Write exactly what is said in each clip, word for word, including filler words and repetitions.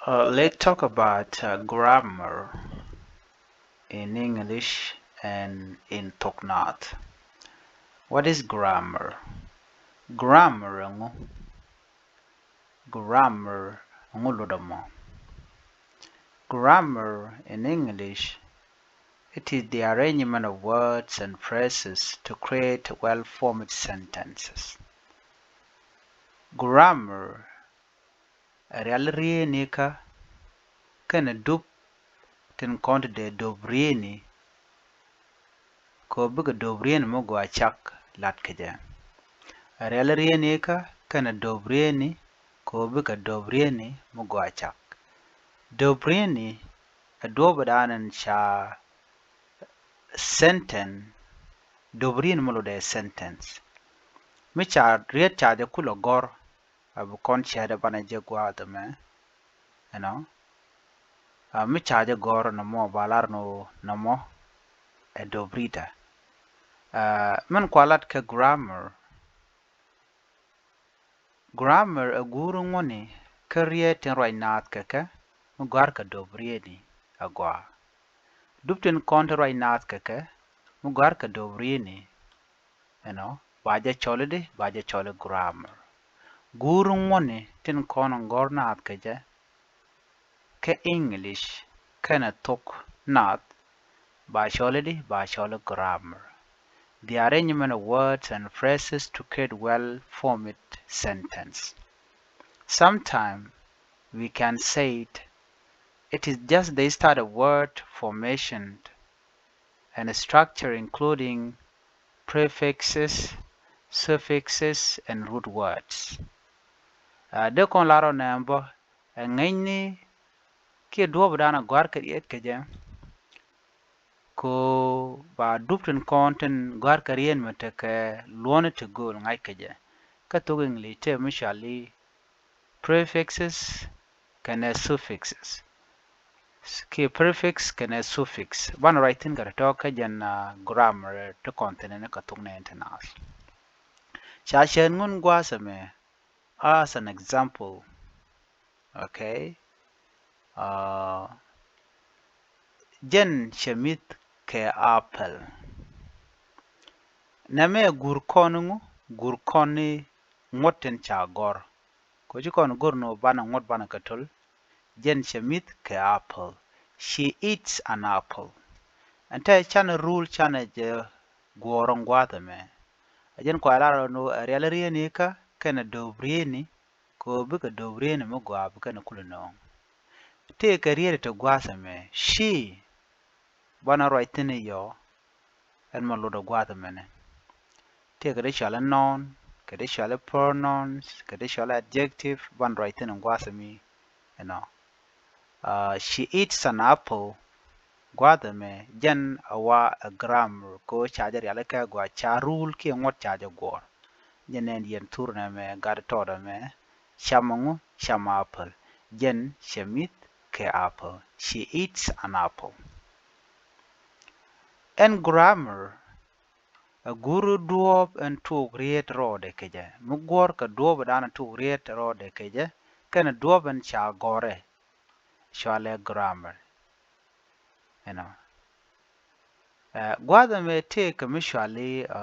Uh, let's talk about uh, grammar in English and in Thok Naath. What is grammar? Grammar ɛŋu? Grammar ɛŋu lotdɛ mɔ? Grammar in English, it is the arrangement of words and phrases to create well-formed sentences. Grammar ɛ rial rieni kä kɛnɛ dup tin kɔn ti dee dop rieni kɛ ɣöö bikɛ dop rieni mi gɔaa cak lat kɛ jɛ. Ɛ rial rieni kä kɛnɛ dop rieni kɛ ɣöö bikɛ dop rieni mi gɔaa cak. Dop rieni ɛ duɔ̱ɔ̱p ɛ da̱a̱n ɛn ca sentence, dop rieni mi lotdɛ sentence. Mi ca riet ca jɛ kulɛ gɔ̱r, a bi kɔn cäät ɛ banɛ jɛ gua̱a̱th ɛmɛ, you know. A mi ca jɛ gɔ̱r nɔmɔ ba lar ni ɣöö nɔmɔ ɛ dop riet ɛ. A, min kua lat kɛ grammar. Grammar ɛ guuri ŋuɔ̱tni kä riet tin ruac naath kɛ kɛ mi gɔ̱a̱r kɛ dop rieni a gɔaa. Dup tin kɔn ti ruac naath kɛ kɛ mi gɔ̱a̱r kɛ dop rieni, you know, ba jɛ cɔl i̱di, ba jɛ cɔl i̱ grammar. Guuri ŋuɔ̱tni tin kɔn gɔ̱r naath kɛ jɛ kä English kɛnɛ Thok Naath, ba cɔl i̱di, ba cɔl i̱ grammar. The arrangement of words and phrases to create well-formed sentence. Sometimes we can say it, it is just the start of word formation and structure, including prefixes, suffixes and root words. A, dee kɔn lar ɔ nɛɛm bä ɛ ŋäcni kiɛ duɔ̱ɔ̱p ɛ da̱a̱n ɛ gɔ̱a̱r kɛ riet kɛ jɛ, kɛ ɣöö ba dup tin kɔn tin gɔ̱a̱r kɛ riet mi tekɛ luɔ̱ni ti gööl ŋa̱c kɛ jɛ. Kä thok English tëë mi cɔal i̱ prefixes kɛnɛ suffixes. Kiɛ prefix kɛnɛ suffix. Banɛ ruac thi̱n kɛ tɔ̱tɔ̱ kä jɛn, a, grammar ti kɔn thi̱n ni kɛ thok nɛɛni ti naath. Ca cäät ŋun gua̱a̱th ɛmɛ as an example. Okay. A, jɛn cɛ mi̱th kɛ apple. Nɛmɛ ɛ guur kɔn iŋu? Guur kɔn i̱ ŋuɔ̱t tin ca gɔ̱r. Kɛ ɣöö ci kɔn go̱r ni ɣöö banɛ ŋuɔ̱t banɛ kɛ to̱l. Jɛn cɛ mi̱th kɛ apple. She eats an apple. Ɛn tɛɛ canɛ rule canɛ jɛ guɔ̱ɔ̱r ɛn gua̱a̱th ɛmɛ. A jɛn kua lar ni ɣöö ɛ rial rieni kä kɛnɛ dop rieni kɛ ɣöö bikɛ dop rieni mi gɔaa bi kɛnɛ kulɛ nööŋ. Tëëkɛ riet ti gua̱a̱th ɛmɛ. She, banɛ ruac thi̱n i̱ yɔ, ɛn mɛ lotdɛ gua̱a̱th ɛmɛnɛ. Tëëkɛ dee cɔal i̱ noun, kɛ dee cɔal i̱ pronouns, kɛ dee cɔal i̱ adjective, banɛ ruac thi̱n in gua̱a̱th ɛmɛ, you know. A, she eats an apple, gua̱a̱th ɛmɛ jɛn a wa ɛ grammar kɛ ɣöö ca jɛ rialikä gɔaa, ca rule kiɛ ŋuɔ̱t ca jɛ guɔ̱ɔ̱r. Jɛn nɛn yɛn thur nɛmɛ gat tɔɔt ɛmɛ, cam ɛŋu? Cam apple. Jɛn cɛ mi̱th kɛ apple. She eats an apple. Ɛn grammar ɛ guuri duɔ̱ɔ̱p ɛn tok riet rɔɔdɛ kecɛ. Mi guɔ̱r kɛ duɔ̱ɔ̱p ɛ da̱a̱n tok riet rɔɔdɛ kecɛ kɛnɛ duɔ̱ɔ̱p ɛn ca gɔ̱rɛ, cɔalɛ grammar. You know. Ɛ, gua̱a̱th ɛmɛ tëëkɛ mi cɔal i̱, ɛ,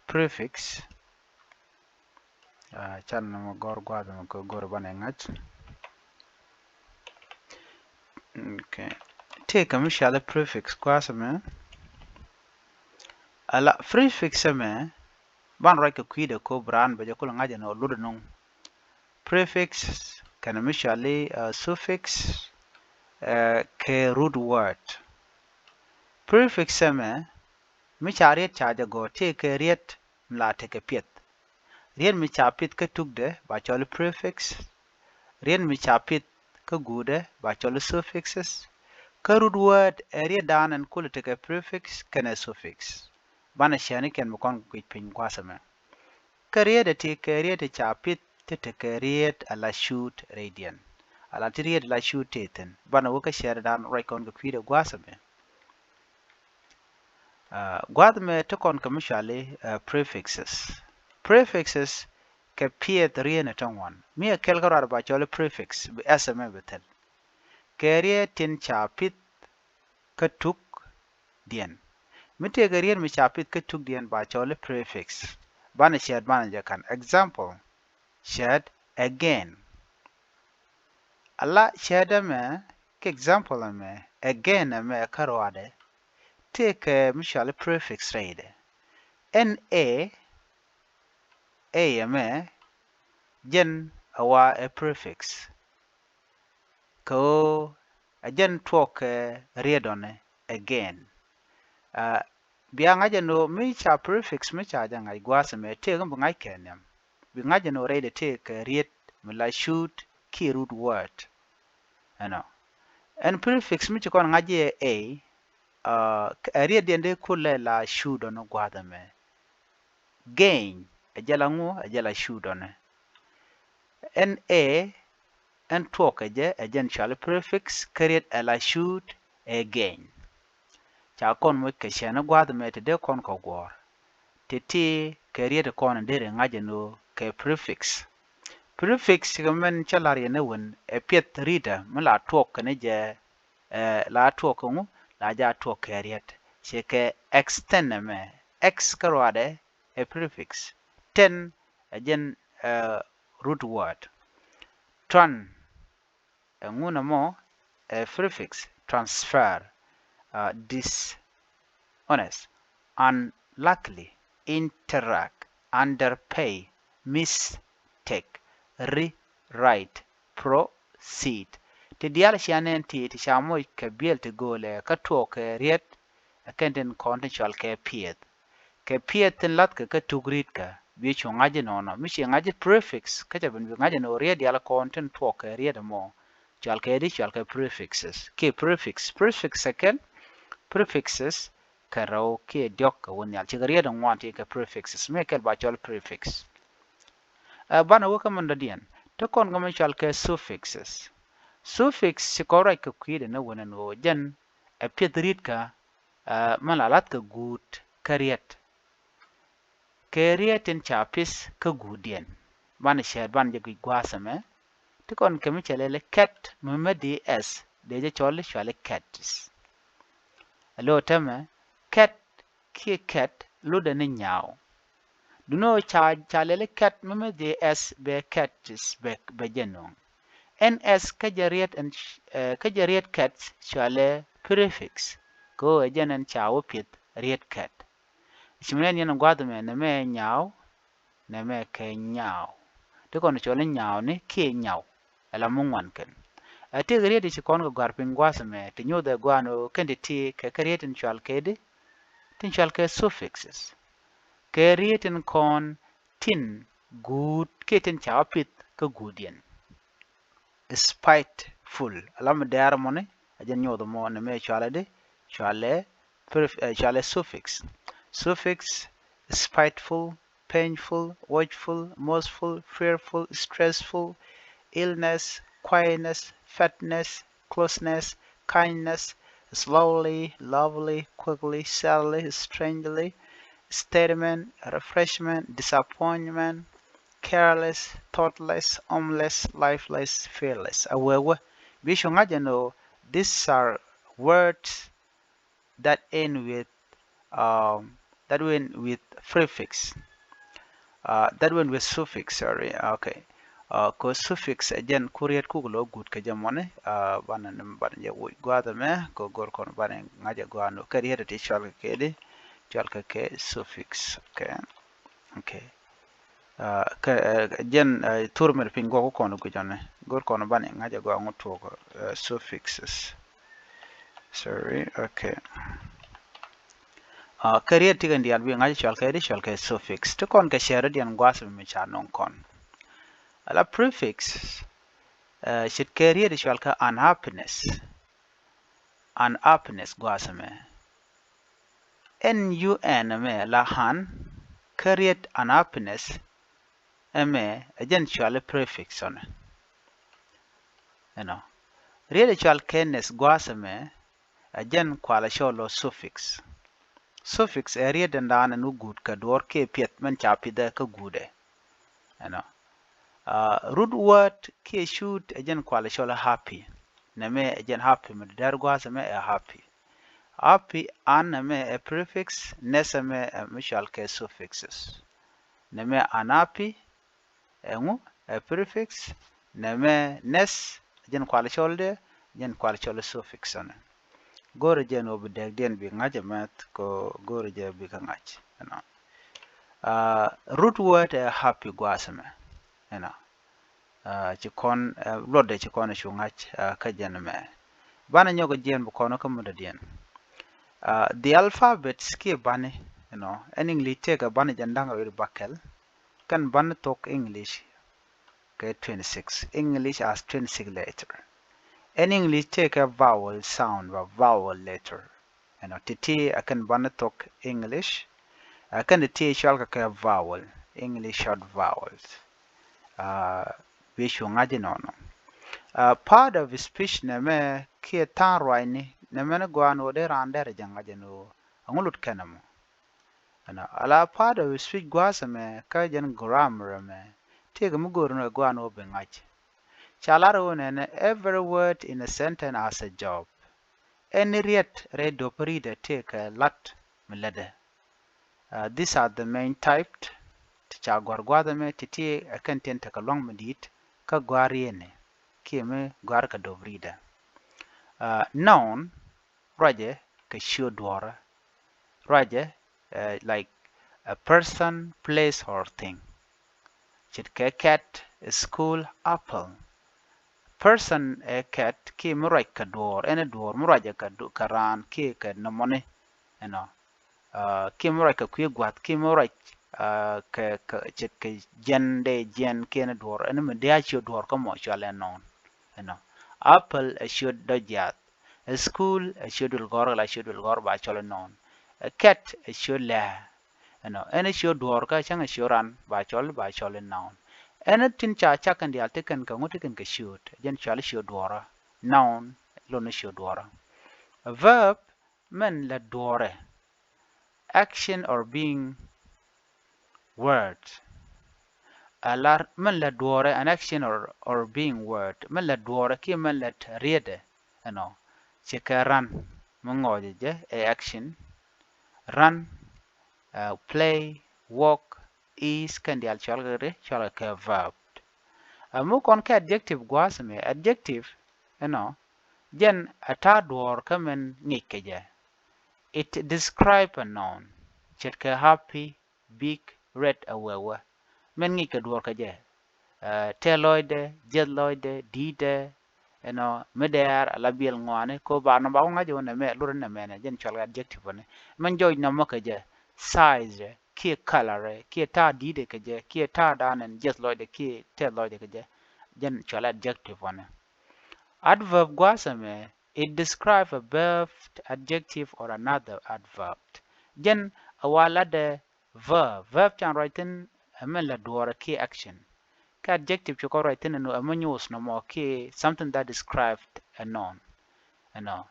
prefix. Ɛ, canɛ nɔmɔ gɔ̱r gua̱a̱th ɛmɛ kɛ go̱r banɛ ŋa̱c. Okay. Tëëkɛ mi cɔal i̱ prefix gua̱a̱th ɛmɛ. Ala prefix ɛmɛ, banɛ ruac kɛ kui̱dɛ kop raan bɛ jɛ kulɛ ŋa̱c ɛn ɔ lotdɛ nɔŋ. Prefix kɛnɛ mi cɔal i̱, ɛ, suffix, ɛ, kɛ root word. Prefix ɛmɛ, mi ca riet ca jɛ gɔ̱r tëëkɛ riet mi la tekɛ piɛth. Riet mi ca pith kä tukdɛ ba cɔl i̱ prefix. Riet mi ca pith kä guudɛ ba cɔl i̱ suffixes. Kä root word ɛ riet da̱a̱n ɛn kulɛ tekɛ prefix kɛnɛ suffix. Banɛ cäätnikiɛn bi kɔn guic piny gua̱a̱th ɛmɛ. Kä riet ɛ ti kɛ riet ti ca pith ti tekɛ riet ala cuut rɛydiɛn. Ala ti riet ala cuut ti thi̱n. Banɛ wä kä cäätni da̱a̱n ruac kɔn kɛ kui̱dɛ gua̱a̱th ɛmɛ. Ɛ, gua̱a̱th ɛmɛ te kɔn kɛ mi cɔal i̱, ɛ, prefixes. Prefixes kɛ piɛth riet ni ti ŋuan. Mi ɛ kɛl kä ruaadɛ ba cɔl i̱ prefix, bi s ɛmɛ bi thil. Kɛ riet tin ca pith kä tukdiɛn. Mi tëëkɛ riet mi ca pith kä tukdiɛn ba cɔl i̱ prefix. Banɛ cɛɛt banɛ jɛ ka̱n. Example, cɛɛt again. Ala cɛɛt ɛmɛ, kɛ example ɛmɛ, again ɛmɛ kä ruaadɛ, tëëkɛ mi cɔal i̱ prefix rɛydɛ. Ɛn ɛ, ɛ ɛmɛ, jɛn ɛ wa ɛ prefix. Kɛ ɣöö ɛ jɛn tuɔɔk kɛ riet ɔnɛ again. Bia ŋa̱c ɛn ɣöö mi ca prefix mi ca jɛ ŋa̱c gua̱a̱th ɛmɛ tëëk mi bi ŋa̱c kɛ nhiam. Bi ŋa̱c ɛn ɣöö rɛydɛ tëëkɛ riet mi la should kiɛ root word. Ɛnɔ. Ɛn prefix mi ci kɔn ŋa̱c jɛ ɛ, ɛ rietdiɛn dee kulɛ la should ɔnɔ gua̱a̱th ɛmɛ. Gain, ɛ jɛ la ŋu, ɛ jɛ la should ɔnɛ. Ɛn ɛ, ɛn tuɔɔk kɛ jɛ, ɛ jɛn cɔal i̱ prefix, kä riet ɛ la should, ɛ gain. Ca kɔn moc kɛ cɛn i̱ gua̱a̱th ɛmɛ ti dee kɔn kɔ guɔ̱ɔ̱r. Ti ti kɛ riet kɔn in deri ŋa̱c ɛn ɣöö kɛ prefix. Prefix kɛ mɛn cä la̱r yɛn ɛ wen ɛ piɛth ri̱tdä mi la tuɔɔk kɛn jɛ, ɛ la tuɔɔk kɛ ŋu, la jɛ a tuɔɔk kɛ riet. Ci kɛ x ten ɛmɛ, x kä ruaadɛ ɛ prefix. Ten ɛ jɛn, ɛ, root word. Tran, ɛ ŋun ɛmɔ, ɛ prefix, transfer, ɛ dishonest, unluckily, interact, underpay, mistake, rewrite, proceed. Ti diaal cia nɛn ti ti ca moc kɛ biɛl ti go̱o̱lɛ kä tuɔɔk kɛ riet, ɛ kɛn tin kɔn tin cɔal kɛ piɛth. Kɛ piɛth tin la̱thkɛ kä tuk ri̱tkä, bi cu ŋa̱c inɔnɔ. Mi ci ŋa̱c i̱ prefix, kä ca ben bi ŋa̱c inɔ riet diaal kɔn tin tuɔɔk kɛ riet ɛmɔ. Cɔal kɛ di, cɔal kɛ prefixes. Kiɛ prefix, prefix ɛ kɛl, prefixes kɛ rɛw kiɛ diɔ̱k kɛ wä nhial. Cikɛ riet ɛ ŋuan ti kɛ prefixes. Mi ɛ kɛl ba cɔl prefix. Ɛ banɛ wä kä min dɔ̱diɛn. Ti kɔn kɛ mi cɔal kɛ suffixes. Suffix ci kɔn ruac kɛ kui̱dɛ ni wänɛ ni ɣöö jɛn ɛ piɛth ri̱tkä, ɛ, mi la la̱th kɛ guut kä riet. Kɛ riet tin ca pith kä guutdiɛn. Banɛ cɛɛt banɛ jɛ guic gua̱a̱th ɛmɛ. Ti kɔn kɛ mi cɛ lɛl i̱ kɛt mi mi di s dee jɛ cɔl i̱ cual i̱ kɛt. Alo tɛmɛ kɛt kiɛ kɛt lotdɛ ni nyaw. Duno ca, ca lɛl i̱ kɛt mi mi di s bɛ kɛt bɛ, bɛ jɛ nuɔ̱ŋ. Ɛn s kä jɛ riet ɛn, ɛ, kä jɛ riet kɛt cualɛ prefix. Kɛ ɣöö ɛ jɛn ɛn ca wä piɛth riet kɛt. Ci mi nɛn yɛn gua̱th mɛ nɛmɛ nyaw, nɛmɛ kɛ nyaw. Ti kɔn cɔl i̱ nyaw ni kiɛ nyaw. Ɛ la mi ŋuan kɛn. Ɛ ti kɛ riet i̱ ci kɔn kɛ gɔ̱a̱r piny gua̱th mɛ ti nyoth ɛ gua̱a̱n ɣöö kɛn ti ti kɛ kɛ riet in cual kɛ di. Tin cual kɛ suffixes. Kɛ riet in kɔn tin guut kiɛ tin ca wä pith kä guutdiɛn. Spiteful. Ala mi dɛɛr mɔni a jɛn nyoth mɔ ni mɛ cualɛ di, cualɛ pref-, ɛ, cualɛ suffix. Suffix, spiteful, painful, watchful, mirthful, fearful, stressful, illness, quietness, fatness, closeness, kindness, slowly, lovely, quickly, sadly, strangely, statement, refreshment, disappointment, careless, thoughtless, homeless, lifeless, fearless. A wee wee. Bi cu ŋa̱c ɛn ɣöö these are words that end with, um, that end with prefix. Uh, that end with suffix, sorry. Okay. Uh, kɛ suffix ɛ jɛn ku riet kuk lɔ guut kɛ jɛ mɔni. Uh, banɛ ni banɛ jɛ wuc gua̱a̱th ɛmɛ kɛ go̱r kɔn banɛ ŋa̱c ɛ gua̱a̱n ɔ kɛ riet ɛ ti cual kɛ kɛ di, cual kɛ kɛ suffix. Okay. Okay. Uh, kɛ, uh, jɛn, uh, thur mɛ piny guɔ ku kɔn guic ɔni. Go̱r kɔn banɛ ŋa̱c ɛ gua̱a̱n ɔ tuɔk, uh, suffixes. Sorry, okay. Uh, kɛ riet ti kɛn diaal bi ŋa̱c cual kɛ di cual kɛ suffix. Ti kɔn kɛ cɛɛr diɛn gua̱a̱th mi ca nɔŋ kɔn. Ala prefix, uh, ce̱tkɛ riet cual kɛ unhappiness. Unhappiness gua̱a̱th mɛ. N U N mɛ la han, kä riet unhappiness ɛmɛ ɛ jɛn cual i̱ prefix ɔnɛ. Ɛnɔ. Riet ɛ cual kɛ ness gua̱a̱th ɛmɛ, ɛ jɛn kualɛ cɔl ɔ suffix. Suffix ɛ riet ɛn daanɛ nu guut kɛ duɔ̱ɔ̱r kiɛ piɛth mɛn ca pithɛ kä guutdɛ. Ɛnɔ. Root word kiɛ should ɛ jɛn kual cɔl ɛ happy. Nɛmɛ ɛ jɛn happy mi dɛr gua̱a̱th ɛmɛ ɛ happy. Happy, an nɛmɛ ɛ prefix, ness ɛmɛ ɛ mi cɔal kɛ suffixes. Nɛmɛ unhappy, ɛŋu, ɛ prefix, nɛmɛ ness, jɛn kual cɔl dɛ, jɛn kual cɔl suffix ɛnɛ. Go̱rɛ jɛn wä bi dɛkdiɛn bi ŋa̱c ɛmɛth kɛ go̱rɛ jɛ bi kɛ ŋa̱c ɛnɔ. Root word ɛ happy gua̱a̱th ɛmɛ ɛnɔ. Ci kɔn luɔtdɛ ci kɔn cu ŋa̱c kä jɛn ɛmɛ. Banɛ nyɔk jiɛn bi kɔn kä mudädiɛn. The alphabets kiɛ bani ɛnɔ, ɛn English tëëkɛ bani jɛn da̱ŋ rɛw wi̱cdɛ bäkɛl. Kɛn bani thok English kɛ twenty six. English has twenty six letter. Ɛn English tëëkɛ vowel sound ba vowel letter. Ɛnɔ, ti̱ti̱ ɛ kɛn bani thok English. Ɛ kɛn ti̱ti̱ cɔalkɛ kɛ vowel, English short vowels. Bi cu ŋa̱c inɔnɔ. Part of speech nɛmɛ kiɛ tha̱a̱ŋ ruacni nɛmɛ ni gɔaa ni ɣöö dee raan derɛ jɛ ŋa̱c ɛn ɣöö ɛŋu lut kɛn ɛmɔ. Ɛnɔ, ala part of speech gua̱a̱th ɛmɛ kä jɛn grammar ɛmɛ, tëëkɛ mi go̱o̱r ni ɣöö gɔaa ni ɣöö bi ŋa̱c. Ca lar ɣöö nɛnɛ every word in a sentence has a job. Ɛn riet rɛy duɔ̱p ri̱tdɛ tëëkɛ lat mi lätdɛ. These are the main type. Ti ca gɔ̱a̱r gua̱a̱th ɛmɛ ti̱ti̱ ɛ kɛn tin tekɛ lua̱ŋ mi di̱i̱t kä gɔ̱a̱r rietni kiɛ mi gɔ̱a̱r kɛ duɔ̱p ri̱tdɛ. Noun, ruacɛ kɛ ciöt duɔ̱ɔ̱rä. Ruacɛ like a person, place or thing. Ce̱tkɛ cat, school, apple. Person ɛ cat kiɛ mi ruac kɛ duɔ̱ɔ̱r, ɛn ɛ duɔ̱ɔ̱r mi ruacɛ kɛ raan kiɛ kɛ nɔmɔni. Ɛnɔ, kiɛ mi ruac kɛ kui̱ gua̱th kiɛ mi ruac kɛ ce̱tkɛ jiɛn dee jiɛn kiɛ ɛn ɛ duɔ̱ɔ̱r, ɛn mi dee a ciöt duɔ̱ɔ̱r kä mɔ cɔal ɛ noun. Ɛnɔ, apple ɛ ciöt dɔ̱ jiath. School ɛ ciöt duël gɔ̱r, la ciöt duël gɔ̱r ba cɔl ɛ noun. Cat ɛ ciöt lɛ̱̈ɛ̱̈. Ɛnɔ, ɛn ɛ ciöt duɔ̱ɔ̱r kä cäŋ ɛ ciöt ran ba cɔl, ba cɔl ɛ noun. Ɛn ɛ tin ca cak kɛn diaal ti kɛn kɛ ŋut ti kɛn kɛ ciöt, jɛn cɔal ɛ ciöt duɔ̱ɔ̱rä. Noun, lon ɛ ciöt duɔ̱ɔ̱rä. Verb, mɛn lät duɔ̱ɔ̱rɛ. Action or being word. Ala mɛn lät duɔ̱ɔ̱rɛ, an action or, or being word. Mɛn lät duɔ̱ɔ̱rɛ kiɛ mɛn lät rietdɛ. Ɛnɔ, ce̱tkɛ run mi ŋɔɔcɛ jɛ ɛ action. Run, play, walk, is, kɛn diaal cɔalkɛ ri, cɔalkɛ kɛ verb. Ɛ mi kɔn kɛ adjective gua̱a̱th ɛmɛ, adjective ɛnɔ, jɛn ɛ ta̱a̱ duɔ̱ɔ̱r kä mɛn ŋic kɛ jɛ. It describe a noun. Ce̱tkɛ happy, big, red, awɛwɛ. Mɛn ŋic kɛ duɔ̱ɔ̱r kɛ jɛ. Tɛth lɔcdɛ, jiɛth lɔcdɛ, di̱i̱tdɛ, ɛnɔ, mi dɛɛr, ala biɛl ŋɔaani, ko ba nɔ ba wä ŋa̱c wä nɛmɛ, lurɛ nɛmɛ nɛ, jɛn cɔal kɛ adjective wä ni. Mɛn jɔc nɔmɔ kɛ jɛ, size, kiɛ color, kiɛ ta̱a̱ di̱i̱tdɛ kɛ jɛ, kiɛ ta̱a̱ da̱a̱n ɛn jiɛth lɔcdɛ, kiɛ tɛth lɔcdɛ kɛ jɛ, jɛn cɔal adjective wä ni. Adverb gua̱a̱th ɛmɛ, it describe a verb, adjective or another adverb. Jɛn a wa latdɛ verb, verb can ruac thi̱n ɛ mɛn lät duɔ̱ɔ̱rɛ kiɛ action. Kɛ adjective ci kɔn ruac thi̱n ɛn ɛ mi nyuuth nɔmɔ kiɛ something that described a noun. Ɛnɔ.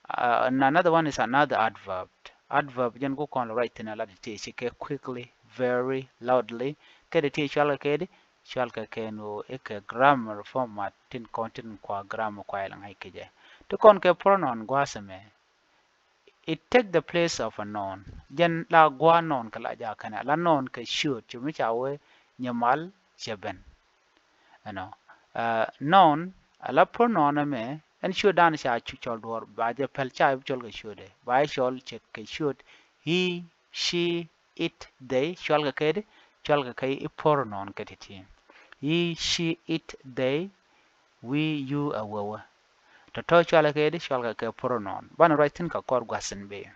Another one is another adverb. Adverb jɛn ku kɔn lɛ ruac thi̱n ɛ lat ti ti ci kɛ quickly, very, loudly. Kɛ ti ti cɔalkɛ kɛ di, cɔalkɛ kɛ ɛn ɣöö i̱ kɛ grammar format tin kɔn tin kua grammar kua ilɛ ŋa̱c kɛ jɛ. Ti kɔn kɛ pronoun gua̱a̱th ɛmɛ. It take the place of a noun. Jɛn la gua̱a̱ noun kɛ la jakä nɛ, la noun kɛ ciöt, ci mi ca wee nyamal cɛ ben. Ɛnɔ. Noun, a la pronoun ɛmɛ, ɛn ciötdan ca cu cɔl duɔ̱ɔ̱r, ba jɛ päl ca bi cɔl kɛ ciötdɛ, ba jɛ cɔl ce̱tkɛ ciöt, he, she, it, they, cɔalkɛ kɛ di, cɔalkɛ kɛ i̱ pronoun kɛ ti̱ti̱. He, she, it, they, we, you, awɛwɛ. Tɔ̱tɔ̱ cɔalkɛ kɛ di, cɔalkɛ kɛ pronoun. Banɛ ruac thi̱n kɛ kɔr gua̱th thi̱n bee.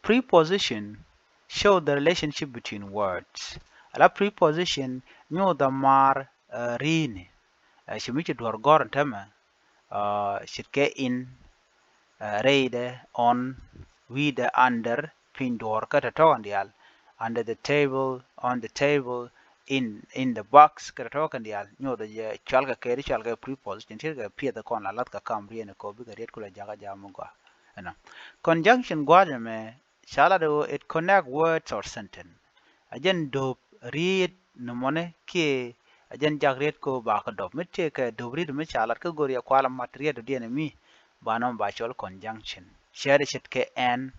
Preposition show the relationship between words. Ala preposition nyuuth a maar ri̱i̱ni. Ci mi ci duɔ̱ɔ̱r gɔ̱r ɛn täämɛ, ce̱tkɛ in, rɛydɛ, on, wi̱i̱dɛ, under, piny duɔ̱ɔ̱r kä tɔ̱tɔ̱ kɛn diaal. Under the table, on the table, in, in the box, kä tɔ̱tɔ̱ kɛn diaal. Nyuɔthɛ jɛ cɔalkɛ kɛ di, cɔalkɛ preposition, tiɛtkɛ piɛth kɔn la la̱thkɛ kam riɛn kɔ bikɛ riet kulɛ jakä jam mi gɔaa. Ɛnɔ. Conjunction gua̱a̱th ɛmɛ ca lat ɣöö it connect words or sentence. A jɛn do̱p riet ni mɔni kiɛ a jɛn jak riet ko ba kɛ dɔp mi tëë kɛ dop riet mi ca lat kä go̱r yɛ kual a mat riet dɔ̱diɛn mi ba nɔm ba cɔl conjunction. Cɛ dee ce̱tkɛ and,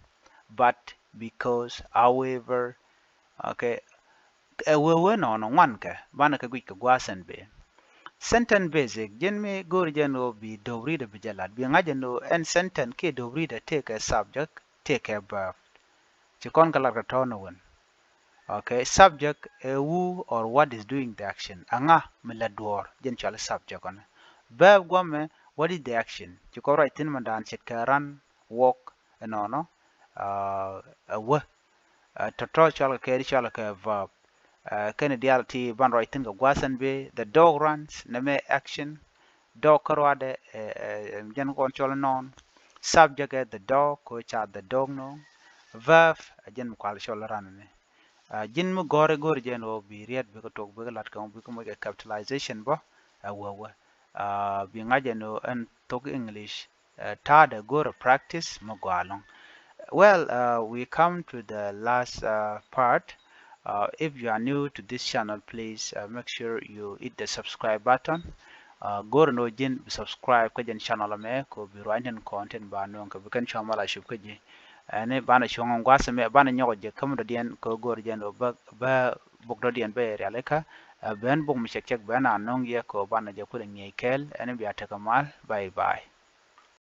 but, because, however. Okay. Ɛ wee wee nɔnɔ ŋuan kɛ banɛ kɛ guic kɛ gua̱a̱th ɛn bee. Sentence basic, ji̱n mi go̱r jɛn ɣöö bi dop ri̱t ɛ bi jɛ lat, bi ŋa̱c ɛn ɣöö ɛn sentence kiɛ dop ri̱t ɛ tëëkɛ subject, tëëkɛ verb. Ci kɔn kɛ lat kɛ tɔ̱ ni wen. Okay, subject ɛ who or what is doing the action. Ɛŋa mi lät duɔ̱ɔ̱r, jɛn cɔal subject ɔnɛ. Verb guɔmɛ, what is the action? Ci kɔn ruac thi̱n mɛn daan ce̱tkɛ run, walk, ɛnɔnɔ, ɛ wee. Tɔ̱tɔ̱ cɔalkɛ kɛ di cɔalkɛ verb. Kɛn diaal ti ban ruac thi̱n kɛ gua̱a̱th ɛn bee, the dog runs, nɛmɛ action. Dog kä ruadɛ, jɛn kɔn cɔl noun. Subject ɛ the dog, ko ca the dog noun. Verb ɛ jɛn mi kual cɔl run ni. Ji̱n mi gɔ̱r i̱ go̱r jɛn ɣöö bi riet bikɛ tuɔk bikɛ lat kɛ ŋu bikɛ moc kɛ capitalization bä. Ɛ wee wee. Bi ŋa̱c ɛn ɣöö ɛn thok English ta̱a̱dɛ go̱o̱rɛ practice mi gɔaa ɛlɔ̱ŋ. Well, we come to the last part. If you are new to this channel, please make sure you hit the subscribe button. Go̱o̱rɛ ni ɣöö ji̱n bi subscribe kä jɛn channel ɛmɛ kɛ ɣöö bi ruac tin kɔn tin ba nööŋ kɛ bi kɛn cuɔ̱ŋ mal a cup kä ji̱. Ɛn i̱ banɛ cuɔ̱ŋ ɛn gua̱a̱th ɛmɛ banɛ nyɔk ɔ jɛ kä mi dɔ̱diɛn kɛ ɣöö go̱o̱rɛ jɛn ɣöö bä buk dɔ̱diɛn bä yɛ rialikä. Ɛ ben buk mi cɛk cɛk ben a nöŋ yɛ kɛ ɣöö banɛ jɛ kulɛ ŋi̱eec kɛɛl. Ɛn i̱ bia tekɛ mal. Bye bye.